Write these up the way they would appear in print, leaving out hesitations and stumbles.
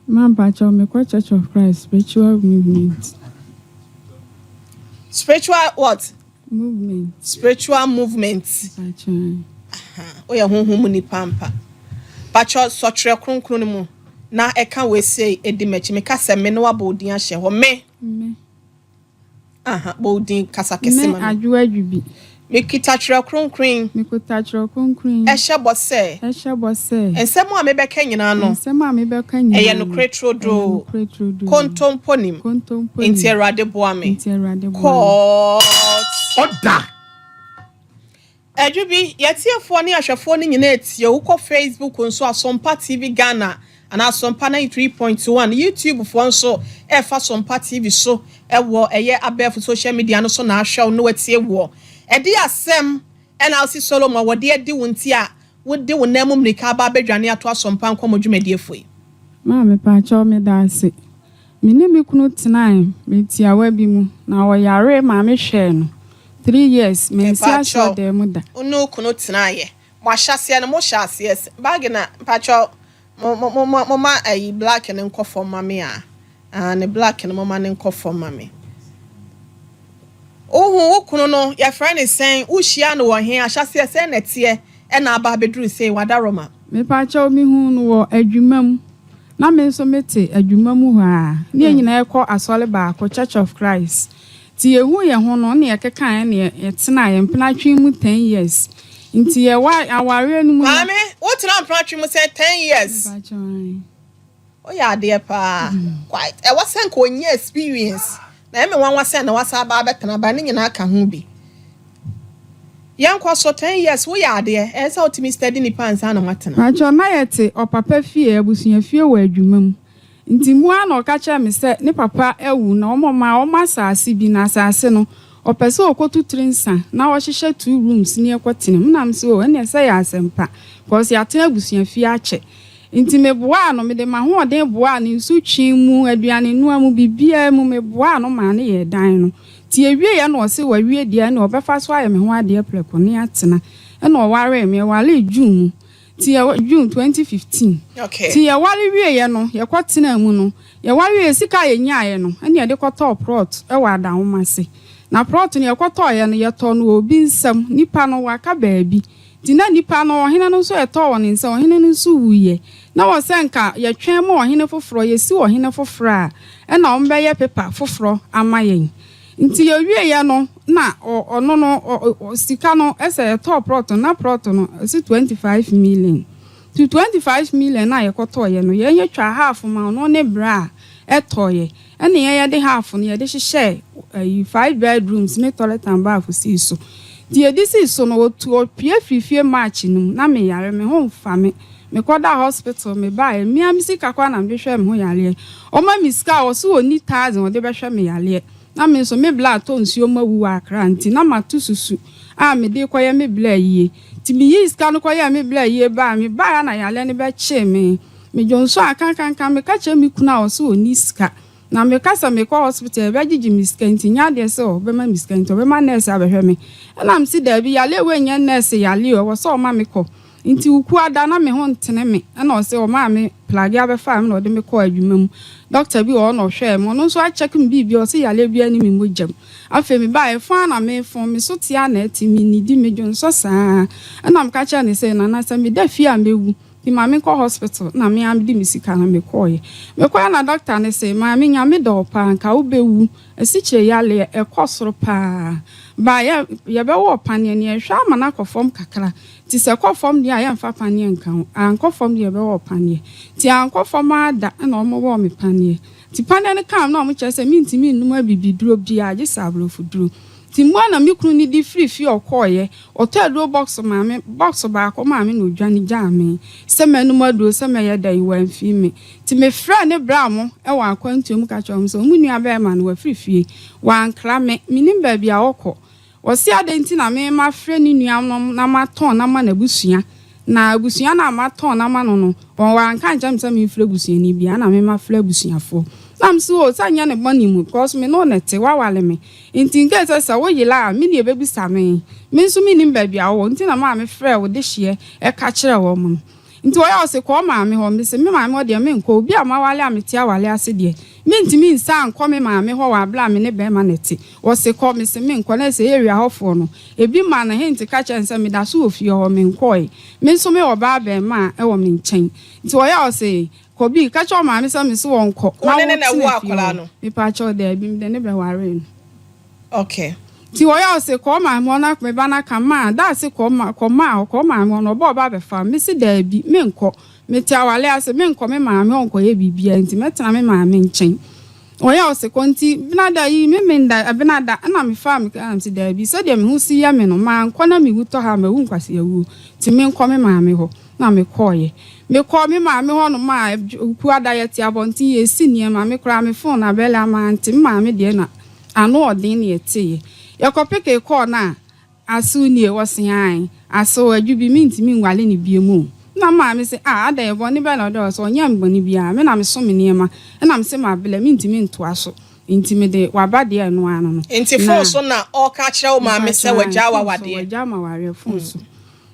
Ma mpakyɛw, mekɔ Church of Christ Spiritual Movement. Spiritual what? Movement. Spiritual movement. Mpakyɛw. Woyɛ honhom mu nipa mpa. Pakyɛw, sɔtwerɛ kronkron no mu na ɛka wei sei edi m'akyi. Meka sɛ me ne wabɔ odin ahyɛ hɔ. Me. Me. Aha, bɔ odin kasa kɛse Me ma me. Adwoa Adwibi. Mekita twerɛ kronkron. Mekuta twerɛ kronkron. Ɛhyɛ bɔ sɛ. Ɛhyɛ bɔ sɛ. Nsɛm a mebɛka nyinaa no. Nsɛm a mebɛka nyinaa Ɛyɛ no. nokorɛ Ɛyɛ turodoo. nokorɛ turodoo. Kontompo nim. Kontompo nim. Nti Awurade boa me. Nti Awurade boa me. Kɔɔt. Ɔda. Adwo bi, yɛtiefoɔ ne ahwɛfoɔ no nyinaa etie. Wokɔ Facebook nso, Asompa TV Ghana anaa Asompa 93.1. YouTube foɔ nso ɛfa Sompa TV so, ɛwɔ ɛyɛ abɛɛfo social media no so na ahwɛ wo na watie woɔ. Ɛde asɛm ɛna wosi Solomon wɔde adi wo nti a wode wo nan mu mmirika aba abɛdwane ato Asompa nkɔmmɔ dwumadiefoɔ yi. Maa mepaakyɛw, meda ase. Me ne me kunu tenae metiawa bi mu na ɔyare maa mehwɛɛ no 3 years. Mansi Mpakyɛw. asɔredan mu da. Wo ne wo kunu tenaeɛ. Mo ahyɛseɛ no, mo hyɛ aseɛ baage na mpakyɛw, mo mo mo mo ma ayi black no nkɔ fam ma me a. Ah, ne black no, mo ma ne nkɔ fam ma me. Wohu wo kunu no, yɛfrɛ ne sɛn? Wohyia no wɔ he? Ahyɛseɛ sɛn na ɛteɛ ɛna aba abɛduru sei wadaroma? Mepaakyɛw, mehu no wɔ adwuma mu na me nso mete adwuma mu hɔ a ne yɛn nyinaa yɛkɔ asɔre baako, Church of Christ. Nti yɛhu yɛn ho no ne yɛkeka ne yɛtena yɛn mpenatwe mu 10 years. Nti yɛwɔ awareɛ no mu no. Maame, wotena mpenatwe mu sɛ 10 years? Mepaakyɛw, ae. Woyɛ adeɛ paa. Quite ɛwɔ sɛ nka onyɛ experience na ɛmɛ nwanwa sɛ na wasa aba abɛtena ba ne nyinaa ka ho bi. Yɛnkɔ so. 10 years, woyɛ adeɛ. Ɛyɛ sɛ wotumi steady nipa ansa na watena. Mpakyɛw, na yɛte ɔpapa fie, abusua fie wɔ adwuma mu. Nti mu a na ɔka kyerɛ me sɛ ne papa awu na ɔmo ma ɔmo asase bi, na asase no ɔpɛ sɛ ɔkɔtu tiri nsa na ɔhyehyɛ two rooms ne ɛkɔtena mu. Nam sɛ o, ɛnna ɛsɛ yɛ asɛmpa kɔsi yɛatena abusua fie akyɛ. Nti meboaa no, mede m'ahoɔden boaa no, nsu twe mu, aduane noa mu, biribiara mu meboaa no maa ne yɛ dan no. Nti ewieɛ na ɔse wawie deɛ na ɔbɛfa so ayɛ me ho adeɛ prɛko ne atena. Ɛna ɔwaree me. Ɛwaree June mu. Nti yɛ June 2015. Nti yɛware wieɛ no, yɛkɔtena mu no, yɛware wie, sika a yɛnyaeɛ no ɛne yɛde kɔtɔɔ plot ɛwɔ Adahoma ase. Na plot no yɛkɔtɔɔyɛ no, yɛtɔɔ no wɔ obi nsam. Nipa no waka baabi. Nti na nipa no, ɔhene no nso yɛtɔɔ wɔ ne nsam, ɔhene no nso wuyɛ. Na wɔ sɛ nka yɛtwɛn ma ɔhene foforɔ, yɛsi ɔhene foforɔ a ɛna wɔn bɛyɛ paper foforɔ ama yɛn. Nti yɛwieɛ no na ɔno no sika no ɛsɛ yɛtɔɔ plot no, na plot no ɛsi 25 million. To 25 million na yɛkɔtɔɔyɛ no, yɛn yɛtwa half ma ɔno ne bra a ɛtɔɔyɛ, ɛna yɛn yɛde half no yɛde hyehyɛ ɛyi five bedrooms ne toilet and bath sii so. Nti yɛde sii so no, otu opie firi fie March no mu. Na meyare, me ho mfa me, mekɔda hospital. Mebaeɛ mmea me sika kɔ na mede hwɛ me ho yareɛ. Ɔma me sika a ɔso wɔ ni 1,000 ɔde bɛhwɛ me yareɛ. Na me nso me bla atɔ nsuo ma wu wɔ Akra, nti na mato susu a mede kɔyɛ me bla yie. Nti meyii sika no kɔyɛ me bla yie baa. Me baa na yareɛ no bɛkyee me. Medwo nso a kankanka meka kyerɛ me kunu a ɔso ɔni sika na meka sɛ mekɔ hospital ɛbɛgyegye me sika, nti nyɛ adeɛ sɛ ɔbɛma me sika, nti ɔbɛma nurse abɛhwɛ me. Ɛna mesi daabi, yale wei nyɛ nurse yale o, ɛwɔ sɛ ɔma me kɔ. Nti wuku ada na me ho ntene me, ɛna ɔsɛ ɔmaa me plage abɛfa me na ɔde me kɔɔ adwuma mu. Doctor bi wɔ hɔ na ɔhwɛɛ me, ɔno nso akyɛke me biribi, ɔsɛ yale bi anim me mogya mu. Afei me baa ɛfa na mefo me so tea na ɛte me nidi me dwo nsɔ saa. Ɛna meka kyerɛ ne sɛ, "Nana, sɛ meda fie a mɛwu, nti ma menkɔ hospital." Na me am de me sika na mekɔɔyɛ. Mekɔɛ na doctor ne sɛ, "Maame, Nyame dɔ wo paa, nka wobɛwu. Asikyire yaleɛ ɛkɔ soro paa ba yɛ yɛbɛwɔ paneɛ ne yɛhwɛ ama no akɔ fam kakra. Nti sɛ kɔ fam deɛ a, yɛmfa paneɛ nka ho. Ankɔ fam deɛ, yɛbɛwɔ paneɛ." Nti ankɔ fam ada ɛna ɔmɔwɔ me paneɛ. Nti paneɛ no kam na ɔmo kyerɛ sɛ mentumi nnum abibiduro biara gye sɛ aborɔfo duro. Nti mmoa na me kunu no de firi fie ɔkɔɔyɛ, ɔtɔ aduro box maame, box baako maame, na odwane gyaa me sɛ m'anum aduro sɛ mɛyɛ dɛn, wamfi me. Nti mefrɛ ne bra mo ɛwɔ akwantuo mu ka kyerɛ wɔn sɛ ɔmo nua bɛrima no wafiri fie, wankra me, menim baabi a ɔkɔ. Wɔsi ade nti na mema frɛ ne nuanom na matɔn na ma n'abusua, na abusua na matɔn na ma no, wɔn wanka nkyɛn me sɛ memfrɛ abusuani bia na mema frɛ abusuafoɔ. Na m so o sɛ nyɛ ne bɔne mu because me ne wo ne te wawale me, nti nke sɛ woyela a me ne ebɛbisa me. Me nso menim baabi a wowɔ, nti na maa mefrɛ wo de hyeɛ ɛka kyerɛ wɔn no. Nti ɔyɛ a ɔse kɔ wo maame hɔ. Mese me maame hɔ deɛ menkɔ. Obi a mawale a mete awale ase deɛ, mentumi nsan nkɔ me maame hɔ wɔ aberɛ a me ne bɛrima na ɛte. Ɔse kɔ. Mese menkɔ. Na ɛsɛ area hɔfoɔ no, ebi ma no hint ka kyerɛ no sɛ meda so wɔ fie hɔ, menkɔɔe. Me nso mewɔ ba abarimaa wɔ me nkyɛn. Nti ɔyɛ a ɔse kɔ bi, ka kyerɛ wo maame sɛ mese ɔnkɔ Wo na ne no na wo ɛwoo tena fie akwadaa hɔ. no? Mepaakyɛw daabi, mede no bɛwaree no. Okay. Nti wɔyɛ ɔse kɔ maame hɔ na me ba no aka maa daa se kɔ ma kɔ maa hɔ kɔ maame hɔ na ɔba ɔba abɛfa me mese daabi menkɔ mete awale ase menkɔ me maame hɔ nkɔyɛ biribiara nti mɛtena me maame nkyɛn wɔyɛ ɔse kɔ nti benada yi me menda benada ɛna mefaa me kaa mese daabi sɛdeɛ me ho si yɛ me no mankɔ na mewu tɔ ha a mawu nkwaseawuo nti menkɔ me maame hɔ na mekɔɔyɛ mekɔɔ me maame hɔ nom a kuada yɛte abɔnten yɛsi nneɛma me koraa me phone abɛle ama ante me maame deɛ na Ano ɔden ne yɛteeɛ. Yɛkɔ pekee kɔɔ no a, asew nie? Ɔse aane. Asew, adwo bi, mentumi nwale no biom o. Nna me maame se, ah, adɛn, bɔne bɛn na ɔde ɔse ɔnyɛɛ me bɔne biara, me na meso me nneɛma, ɛna mese mablɛ, mentumi ntoa so, nti mede waba deɛ ɛno ara no no. Nti Na. fon so na ɔɔka akyerɛ wo maame sɛ Mpakyɛw, aane, wagyaa fon so, w'awadeɛ? wagyaa m'awareɛ, fon so.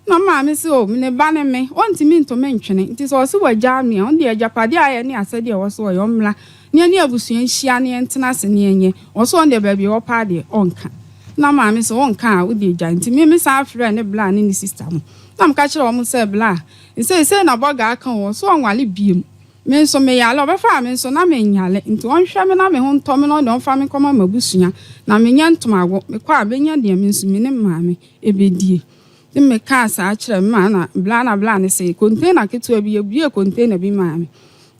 Na me maame se, Oh, ne ba ne me, ɔntumi nto me ntwene, nti sɛ ɔse wagyaa me a, ɔno deɛ agyapadeɛ a ayɛ ne asɛdeɛ a ɛwɔ sɛ ɔyɛ, ɔmmra na yɛne abusua nhyia na yɛntena ase na yɛnyɛ. Ɔse ɔno deɛ baabi a ɛwɔ paa deɛ, ɔnka. Na maame se, Wonka a, wo deɛ gyae. Nti me, me san frɛɛ ne bla ne ne sista mo, na meka kyerɛɛ wɔn sɛ, Bla, nsei sei na bɔga aka o, ɔse ɔnwale biom. Me nso meyare, ɔbɛfaa me nso na menyare, nti ɔnhwɛ me na me ho ntɔ me na ɔno deɛ ɔmfa me nkɔma m'abusua na menyɛ ntomago, mekɔ a mɛnya deɛ me nso me ne me maame ɛbɛdie. Nti mekaa saa kyerɛɛ me maame na bla na bla no se container ketewa bi, yɛbuee container bi maa me,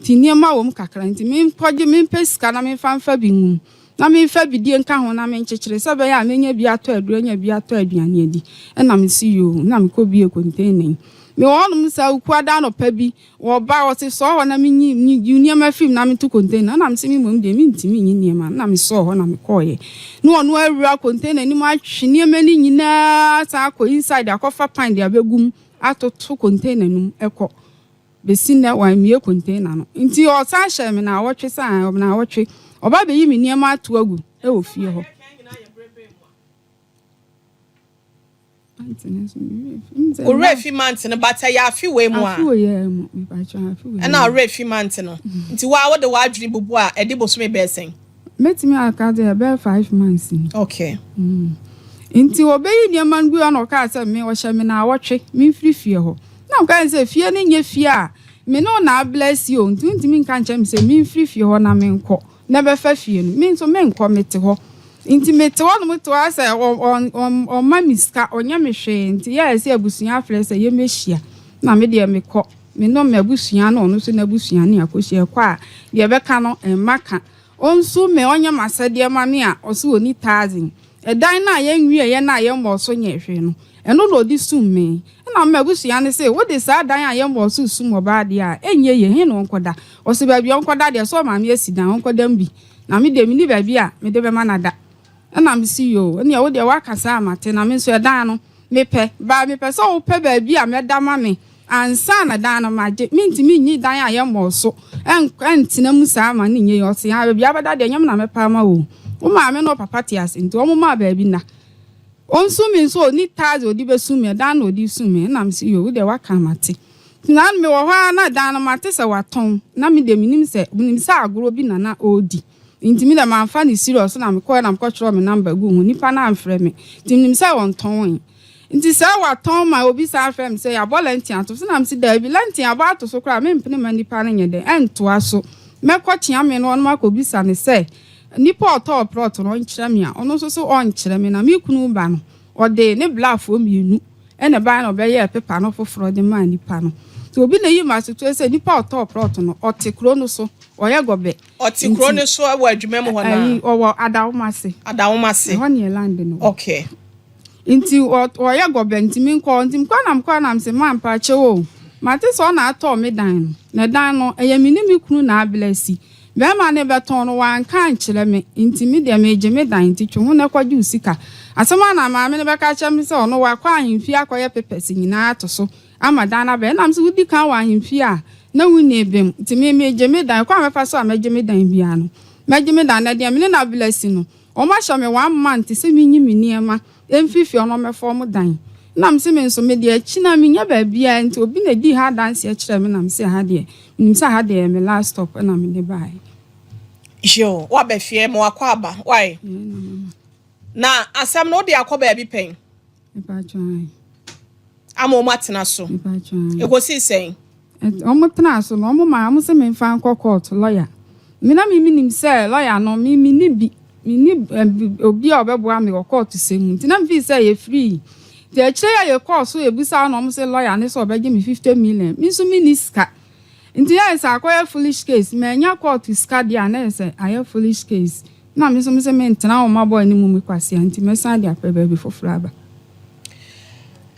nti nneɛma wɔ mu kakra nti menkɔgye mempɛ sika na memfa mfa bi ngu mu na memfa bidie nka ho na menkyekyere sɛ ɛbɛyɛ a mɛnya bi atɔ aduro anya bi atɔ aduane adi. Ɛna mese yoo, na mekɔbuee container yi. Mewɔ hɔnom saa Wukuada anɔpa bi, Wɔba, wɔse sɔɔ hɔ na menyi nyi yi nneɛma firi mu na mento container. Ɛna mese me mmom deɛ mentumi nyi nneɛma no. Ɛna mesɔɔ hɔ na mekɔeɛ. Na ɔno awura container no mu atwe nneɛma no nyinaa asan akɔ inside akɔfa pan de abɛgu mu atoto container no mu kɔ. Bɛsi nnɛ wammue container no. Nti ɔsan hyɛɛ me naawɔtwe sɛ ae, naawɔtwe ɔba abɛyi me nneɛma ato agu wɔ fie hɔ. Wo werɛ fi mante no but ɛyɛ afe wei mu a. Ɛna wo werɛ fi mante no. Nti wo a wode w'adwene bubu a ɛde bosome bɛyɛ sɛn? Mɛtumi aka sɛ ɛbɛyɛ 5 months ni. Nti wɔbɛyi nneɛma no gu hɔ na ɔkaa sɛ me ɔhyɛ me naawɔtwe memfiri fie hɔ. Na meka sɛ fie no nyɛ fie a me ne wo na abless o nti wontumi nka nkyerɛ me sɛ memfiri fie hɔ na menkɔ. Na bɛfa fie no. Me nso menkɔ, mete hɔ. Nti mete hɔ nom te hɔ ara sɛ ɔmma me sika, ɔnyɛ me hwee. Nti yɛɛ sɛ abusua afrɛ sɛ yɛmmɛhyia. Na me deɛ mekɔ. Me ne m'abusua ne ɔno nso n'abusua ne akɔhyia. Ɛkɔ a, deɛ ɛbɛka no, mma ka. Ɔnsu me, ɔnyɛ m'asɛdeɛ ma me a, ɔse ɔnni thousand. Ɛdan no a yɛnwieeɛ no a yɛmmɔɔ so nyɛɛ hwee no, ɛno na ɔde sum me. Ɛnna m'abusua no se, Wode saa dan a yɛmmɔɔ so resum ɔbaa deɛ a, ɛnyɛ yie. He na ɔnkɔda? Ɔse, Baabi a ɔnkɔda deɛ, sɛ ɔmaame asi dan, ɔnkɔda mu bi. Na me deɛ, menni baabi a mede bɛma no ada. Ɛnna mese, Yoo, ɛnneɛ wo deɛ woaka saa a mate, na me nso ɛdan no, mepɛ. But mepɛ sɛ wopɛ baabi a mɛda ma me ansa na dan no magye. Mentumi nnye dan a yɛmmɔɔ so ntena mu saa ma no nyɛ yie. Ɔse, Haa, baabi a wobɛda deɛ, ɛnyɛ me na mɛpɛ ama wo o. Wo maame ne wo papa te ase nti, wɔmmaa baabi nna. Ɔnsu me nso ɔnni taxi a ɔde bɛsu me, ɛdan na ɔde su me. Ɛna mese yoo, wo deɛ woaka mate. Nti na mewɔ hɔ ara na dan no mate sɛ watɔn, na me deɛ mennim sɛ, menim sɛ agorɔ bi na na ɔredi. Nti me deɛ mamfa no serious na mekɔeɛ na mekɔtwerɛɛ me number guu ho, nipa no amfrɛ me. Nti menim sɛ ɔntɔnee. Nti sɛ watɔn ma obi san frɛ me sɛ yɛabɔ lɛnten ato so na mese daabi, lɛnten abɔ ato so koraa mempene mma nipa no nyɛ dɛn, ɛntoa so. Mɛkɔ Kyeame no hɔ na makɔbisa no sɛ Nipa a ɔtɔɔ plot no ɔnkyerɛ me a, ɔno nso so ɔnkyerɛ me. Na me kunu ba no, ɔde ne blafoɔ mmienu na ɛbaeɛ na ɔbɛyɛɛ pepa no foforɔ de maa nipa no. Nti obi na eyi me asotuo sɛ nipa a ɔtɔɔ plot no, ɔte kuro no so, ɔyɛ gɔbɛ. Ɔte kuro no so wɔ adwuma mu hɔ naa? Ayi, ɔwɔ Adawomase. Adawomase. Ɛhɔ ne yɛ land no wɔ. Okay. Nti ɔyɛ gɔbɛ nti menkɔ hɔ. Nti mekɔ na mekɔ na mese ma mpakyɛw o, mate sɛ ɔna atɔɔ me dan no, na dan no ɛyɛ me ne me kunu na ablɛsi. Bɛrima no rebɛtɔn no wanka ankyerɛ me, nti me deɛ meregye me dan nti twe ho na kɔgye wo sika. Asɛm a na maame no bɛka akyerɛ me sɛ ɔno wakɔ ahemfie akɔyɛ papers nyinaa ato so ama dan no abɛyɛ. Ɛna mese wodi kan wɔ ahemfie a na wonni bem nti me meregye me dan, kwan a mɛfa so a mɛgye me dan biara no mɛgye me dan. Na deɛ me ne no ablɛsi no, Wɔahyɛ me one month sɛ menyi me nneɛma mfi fie hɔ na wɔmmɛfa wɔn dan. Na mese me nso mede akyi na mennya baabiara nti obi na ɛdii ha adanseɛ kyerɛɛ me na mese ha deɛ menim sɛ ha deɛ ɛyɛ me last stop ɛna mede baeɛ. Yoo, woaba fie ma wakɔ aba, why? Na asɛm no wode akɔ baabi pɛn? Ama wɔn atena so. Ɛkɔsii sɛn? Wɔn tenaa so no, wɔn maa wɔn sɛ memfa nkɔ court lawyer. Me na me menim sɛ lawyer no me menni bi, menni obi a ɔbɛboa me wɔ court sɛm mu. Nti na me feel sɛ ɛyɛ free. Nti akyire yi a yɛkɔɔ so yɛbisaa na wɔn sɛ lawyer no sɛ ɔbɛgye me 50 million. Me nso menni sika. Nti ayɛ sɛ akɔyɛ foolish case, mannya court sika deɛ a na ayɛ sɛ ayɛ foolish case. Na me nso mese mentena wo mmabɔne mu me kwasea nti mɛsan de apɛ baabi foforɔ aba.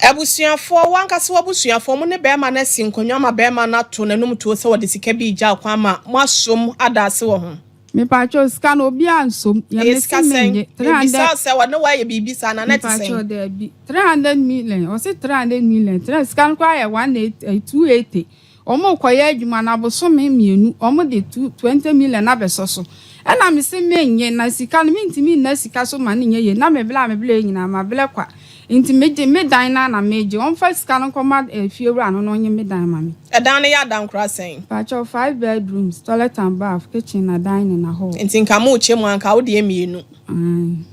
Abusuafoɔ, wo ankasa w'abusuafoɔ, mo ne barima no asi nkonnwa ama barima no ato n'anom tuo sɛ ɔde sika bi regya wo kwan ma moasom ada ase wɔ ho. Mepakyɛw sika no obiara nsom yɛ Ɛyɛ mese sika sɛn? mennye 300. Mebisa wo sɛ wɔne wo ayɛ biribi saa anaa na ɛte sɛn? Mepakyɛw daabi 300 million ɔse 300 million three sika no koraa yɛ 180 eh, 280 wɔn rekɔyɛ adwuma no abosome mmienu wɔn de two 20 million abɛsɔ so ɛna mese mennye na sika no mentumi nna sika so ma no nyɛ yie na me blɛ a me blɛ nyinaa mablɛ kwa nti megye me dan no ara na megye wɔmfa sika no nkɔma eh, fiewura no na ɔnye me dan ma me. Ɛdan no yɛ adankora sɛn? Mpakyɛw, five bedrooms, toilet and bath, kitchen na dining na hall. Nti nka morekyɛ mu a nka wo deɛ mmienu. Ae.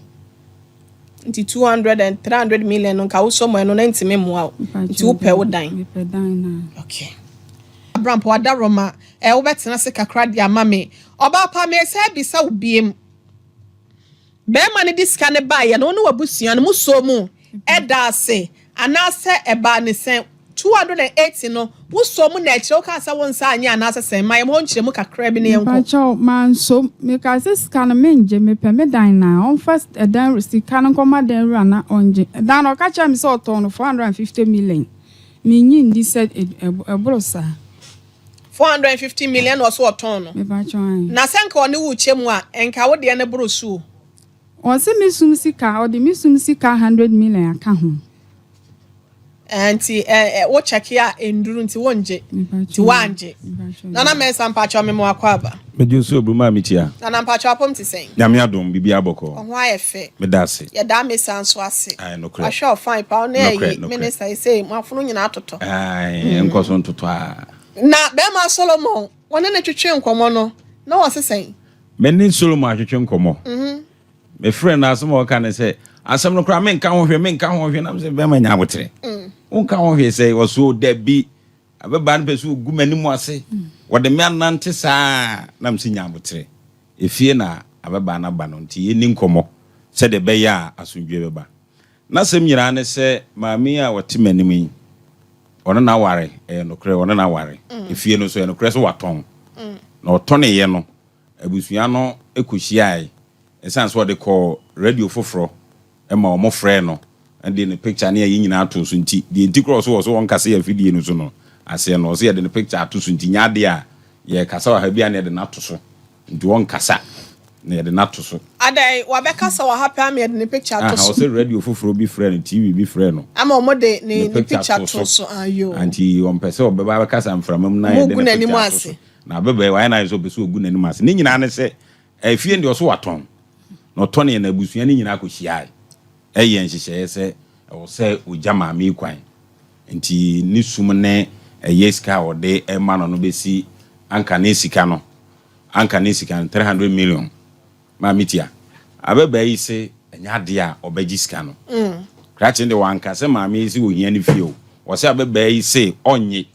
Nti 200 and 300 million no nka wosɔ mu ɛno no ɛntumi mmoa wo. Nti Mpakyɛw wopɛ wo daabi, dan. mepɛ dan no a. Okay. Abrampɔ Adaroma, eh, wobɛtena ase kakra de ama me. Ɔbaa pa, meresan abisa wo biem. Barima no de sika no baeɛ no, wo ne w'abusua no, mosɔɔ mu da ase anaasɛ ɛbaa ne sɛn? 280 no, wosɔɔ mu na akyire wokaa sɛ wo nsa anyɛ anaasɛ sɛn? Ma yɛn hɔ nkyerɛmu kakra bi na yɛnkɔ. Mepakyɛw, mansɔ mu. Mekaa sɛ sika no mengye, mepɛ me dan no a, ɔmfa ɛdan sika no nkɔma dan wura na ɔngye. Ɛdan no, ɔka kyerɛɛ me sɛ ɔtɔn no 450 million. Minnye nni sɛ ɛboro saa. 450 million na ɔse ɔtɔn no. Mepakyɛw ae. Na sɛ nka ɔne wo rekyɛ mu a, nka wo deɛ no boro so o. Ɔse me sum sika, ɔde me sum sika hundred million aka ho. Ɛɛ nti ɛ ɛ wo check a ɛnduru nti wo ngye. Nti Mepakyɛw woangye. mepakyɛw Nana daabi. Mensah mpakyɛw me mo akwaaba. Medwo nso obru maa me kyia. Nana mpakyɛw apom te sɛn? Nyame adom biribiara bɔkɔɔ. Wo ho ayɛ fɛ. Meda ase. Yɛda Mesa nso ase. Ae nokorɛ. Wahwɛ wo fine paa. Wo ne Nokorɛ ayi nokorɛ. minister yi sei mo afono nyinaa atotɔ. Ae ɛnkɔ so ntotɔ aa. Na bɛrima Solomon, wo ne no twetwee nkɔmmɔ no, na ɔse sɛn? Me ne Solomon atwetwe nkɔmmɔ. Mefrɛɛ no, asɛm a ɔka ne sɛ, Asɛm no koraa menka ho hwee, menka ho hwee. Na mesɛ, bɛrima nya aboterɛ. Wonka ho hwee sɛ? Ɔse, o dabi, ababaa no pɛ sɛ ɔgu m'anim ase. Wɔde me anante saa. Na mesɛ, nya aboterɛ. Efie na ababaa no aba no, nti yɛnni nkɔmmɔ sɛdeɛ ɛbɛyɛ a asomdwoeɛ bɛba. N'asɛm nyinaa ne sɛ, maame yi a ɔte m'anim yi, ɔne no aware, ɛyɛ nokorɛ, ɔne no aware. Efie no nso, ɛyɛ nokorɛ sɛ watɔn. Na ɔtɔneeɛ no, abusua no kɔhyiaeɛ. Ɛsiane sɛ ɔde kɔɔ radio foforɔ ma wɔfrɛɛ no de ne picture ne ayi nyinaa too so nti, deɛ nti koraa ɔse wɔ so ɔnkasa yɛn afidie no so no aseɛ no, ɔse yɛde ne picture ato so nti nyɛ adeɛ a yɛrekasa wɔ ha biara na yɛde no ato so. Nti ɔnkasa na yɛde no ato so. Adɛn, wabɛkasa wɔ ha pɛ ama yɛde ne picture ato Aha, so? ɔse radio foforɔ bi frɛɛ no, TV bi frɛɛ no. Ama wɔde ne Ne ne picture picture too too so. so, ayoo. Nti ɔmpɛ sɛ ɔbɛba abɛkasa mframa mu na yɛde Wɔgu ne n'anim picture ato ase. so. Na abɛbɛɛ, wayɛ n'adwene sɛ ɔpɛ sɛ ɔgu n'anim ase. Ne nyinaa ne sɛ, efie no deɛ ɔse watɔn. Na ɔtɔneɛ no, abusua no nyinaa kɔhyiae yɛɛ nhyehyɛeɛ sɛ ɛwɔ sɛ ɔgya maame yi kwan. Nti ne sum ne ɛyɛ sika a ɔde rema no no bɛsi anka ne sika no, anka ne sika no, 300 million. Maame tia. Ababaa yi se ɛnyɛ adeɛ a ɔbɛgye sika no. Krakye no deɛ wanka sɛ maame yi se ɔhia ne fie o. Ɔse ababaa yi se ɔnnye.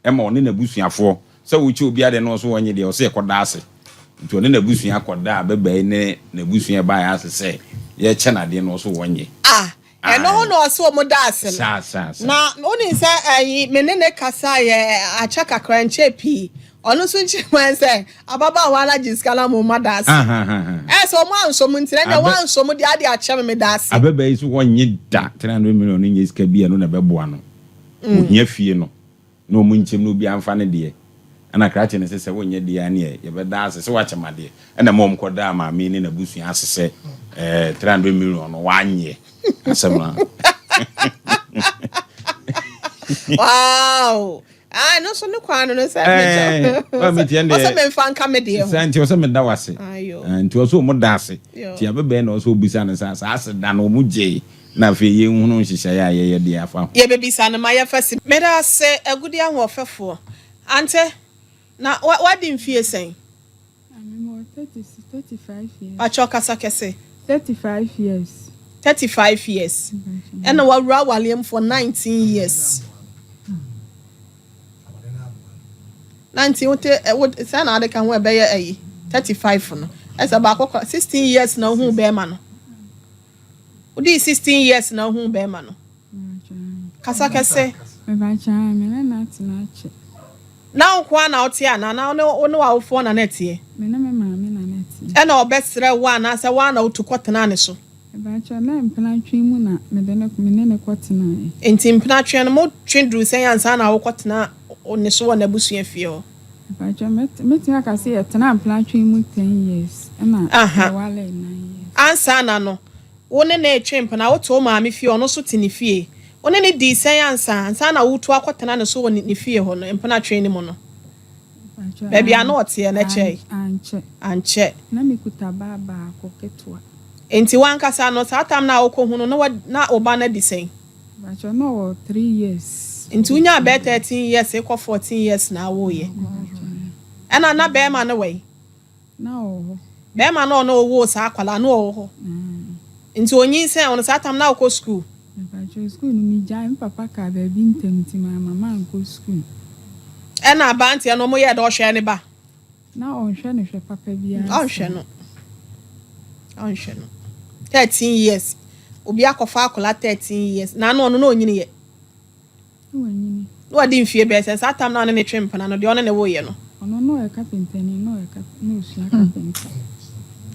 Ɛma ɔne n'abusuafoɔ, sɛ wokyɛ obi adeɛ na ɔso ɔnnye deɛ, ɔse ɛkɔda ase. Nti ɔne n'abusua kɔdaa ababaa yi ne n'abusua a ɛbaeɛ ase sɛ yɛrekyɛ no adeɛ no ɔso ɔnnye. Ah, ɛno ho Ae. na ɔse wɔn da ase no. Saa, saa, saa. Na wonim sɛ ɛyi, me ne no kasaeɛ akyɛ kakra, nkyɛɛ pii. Ɔno nso nkyerɛmu ne sɛ ababaawa no agye sika no ama wɔn ada ase. Aha, aha, aha. Ɛyɛ sɛ wɔn ansɔ mu nti na ɛnna Abɛ. wɔansɔ mu deɛ ade akyɛ me, meda ase. Ababaa yi nso ɔnnye da, 300 million no nyɛ sika bi a ɛno na ɛbɛboa no. Ohia fie no na ɔmo nkyɛm na obiara nfa ne deɛ. Ɛna krakye no se sɛ wonyɛ deɛ a ɛneɛ yɛbɛda ase sɛ wakyɛ me adeɛ. Ɛna ɛma ɔmo kɔdaa maame yi ne n'abusua ase sɛ ɛɛ 300 million no wanyɛ asɛm no. Wow! Ah, ɛno nso ne kwan no no sɛ Ɛɛ, maame tiɛ ɔsɛ deɛ. memfa nka me deɛ ho. Saa nti ɔsɛ meda wase. Ayo. Nti ɔsɛ ɔmo da ase. Yo. Nti abɛbɛn na ɔsɛ ɔbisa no sɛ saa aseda no ɔmo gyee. Na afei yɛnhunu nhyehyɛeɛ a yɛyɛ de afa ho. Yɛbɛbisa no ma yɛmfa si. Meda ase Agudeɛ ahoɔfɛfoɔ. Ante, na wadi mfie sɛn? Ah, mewɔ 30, 35 years. Pakyɛw kasa kɛse. 35 years. 35 years. Ɛna wawura awaleɛ mu for 19 years. 19 wote wo sɛ na ade ka ho ɛbɛyɛ ayi 35 no. Ɛsɛ baako kɔ 16 years na ohun bɛrima no. Wodii 16 years na ohun bɛrima no. Kasa kɛse. Mebakyɛ me ne no atena akyɛ. Na wo nko ara na wote anaa na wo ne w'awofoɔ na na ɛteɛ? Me ne me maame na na ɛteɛ. Ɛna ɔbɛsrɛ wo anaasɛ wo ara na wotu kɔtenaa ne so? Mebakyɛ na mpenatwe mu na mede no me ne no kɔtenaeɛ. Enti mpenatwe no motwe duruu sɛn ansa na wokɔtena ne so wɔ n'abusua fie hɔ? Mebakyɛ mɛtumi aka sɛ yɛtenaa mpenatwe mu 10 years ɛna yɛwaree 9 years. Ansa na no, Wo ne no retwe mpena, wote wo maame fie, ɔno nso te ne fie. Wo ne no dii sɛn ansa, ansa na woretu akɔtena ne so wɔ ne fie hɔ no, mpena twe no mu no? Baabi a na ɔteɛ no, ɛkyɛe? Ankyɛ. Ankyɛ. Na mekuta ba baako ketewa. Enti w'ankasa no, saa tam no a wokɔhu no, na wa, na wo ba no adi sɛn? Mpakyɛw, na ɔwɔ 3 years. Nti wonyaa bɛyɛ 13 years rekɔ 14 years na awoeɛ. Ɛna na bɛrima no wɔ he? Na ɔwɔ hɔ. Bɛrima no a ɔne wo woo saa akwadaa no, na ɔwɔ hɔ? Nti onyinsɛn wo no, saa tam no na wokɔ sukuu? Mepakyɛw, sukuu no megyae. Me papa kaa baabi ntɛm nti mamma mankɔ sukuu. Ɛna aberanteɛ no, wɔyɛɛ dɛ ɔhwɛɛ ne ba? Na ɔnhwɛ no hwɛ papa biara saa. Ɔnhwɛ no. Ɔnhwɛ no. 13 years. Obi akɔfa akwadaa 13 years. Na ano ɔno na ɔnyiniiɛ. Na wanyini. Na wadi mfie bɛyɛ sɛn? Saa tam no a ɔne no twe mpena no, deɛ ɔne no woeɛ no. Ɔno na ɔyɛ kapentani, na ɔyɛ kap na ɔsua kapenta.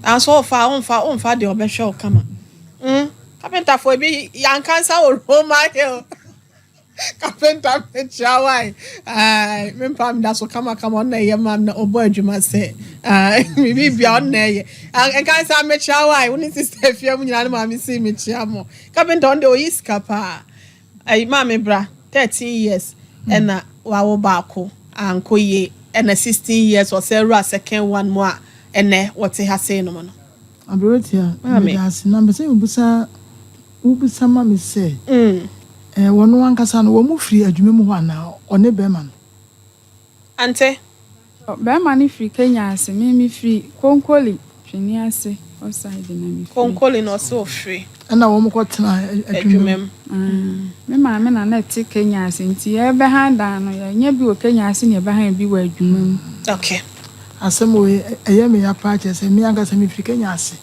Nanso wofa a, womfa womfa deɛ ɔbɛhwɛ wo kama. Mm, kapentafoɔ ebi yɛanka nsa wɔ Roma Hill. Kapenta mekyia wo ae. Ae, me mpa meda so kamakama, ɔno na ɛyɛ ma me na ɔbɔ adwuma sɛ. Ae, biribi bia ɔno na ɛyɛ. Nka nsa mekyia wo ae, wo ne sister afia mu nyinaa ne maame si mekyia mo. Kapenta ɔno deɛ ɔyi sika paa. Ayi maame bra 13 years ɛna wawo baako ankɔ yie, ɛna 16 years ɔsɛ awura second one mu a ɛnɛ wɔte ha sei nom no. Aberetia, Maame. Meda ase na mpɛ sɛ mebisa wobisa ma me sɛ wɔno ankasa no wɔn mu firi adwuma mu hɔ anaa ɔne bɛrima no? Ante. Bɛrima no firi Kenya ase, me mefiri Konkoli Twene ase hɔ side na mefiri. Konkoli na ɔsɛ ofiri. Ɛna wɔn kɔtena adwuma adwuma mu. Mu. Ah, me maame na na ɛte Kenya ase nti yɛbɛhan dan no, yɛnyɛ bi wɔ Kenya ase na yɛbɛhan bi wɔ adwuma mu. Asɛm wei ɛyɛ me ya paa, kyerɛ sɛ me ankasa mefiri Kenya ase.